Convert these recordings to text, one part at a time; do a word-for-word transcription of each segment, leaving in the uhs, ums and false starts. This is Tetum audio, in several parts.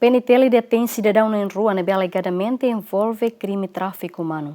P N T L detein sidadaun na'in-rua ne'ebé alegadamente envolve krime tráfiku umanu.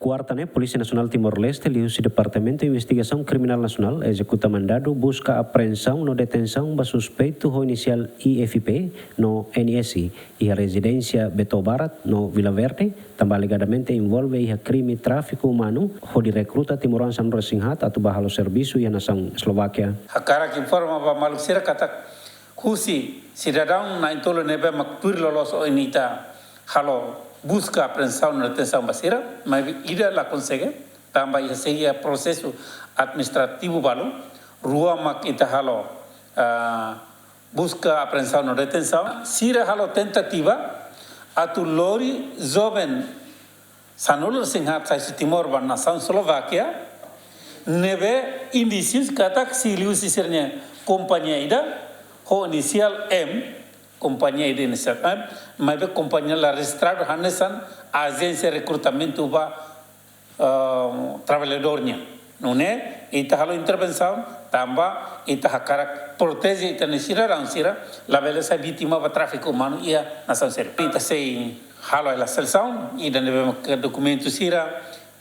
Kuarta ne'e, Polísia Nasionál Timor-Leste liuhusi Departamentu Investigasaun Kriminál Nasionál ezekuta mandadu buska apreensaun no detensaun ba suspeitu ho inisiál I F P no N S iha rezidénsia Beto Barat no Vila Verde, tanba alegadamente envolve iha krime tráfiku umanu, hodi rekruta timoroan sanulu-resin-haat atu bá halo servisu iha nasaun Eslovákia. Hakarak informa ba maluk sira katak husi sidadaun na'in-tolu ne'ebé mak tuir loloos ohin ita halo buska apreensaun no detensaun ba sira, maibé ida la konsege, tanba iha sei iha prosesu administrativu balu. Rua mak ita halo, ah, buska apreensaun no detensaun. Sira halo tentativa atu lori joven sanulu-resin-haat sai husi Timor ba nasaun Eslovákia, ne'ebé indísius katak sei liuhusi sira-nia kompañia ida ho inisiál M, kompañia ida inisiál M, maibé kompañia la rejistradu, hanesan ajénsia rekrutamentu ba, ah, traballadór nian. Nune'e ita halo intervensaun, tanba ita hakarak proteje ita-nia sidadaun sira labele sai vítima ba tráfiku umanu iha nasaun seluk. Ita sei halo hela selesaun, ida ne'ebé mak dokumentu sira,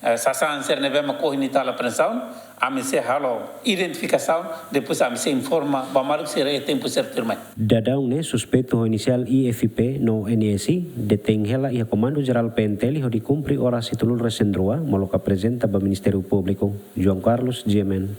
eh, sasán sira ne'ebé mak ohin ita halo apreensaun, ami sei halo identifikasaun, depois ami sei informa ba maluk sira iha tempu sertu tuirmai. Daudaun ne'e suspeitu ho inisiál I F P no N S detein hela iha Komandu Jerál P N T L hodi kumpre oras hitunulu-resin-rua, molok aprezenta ba Ministériu Públiku. João Carlos, G M N.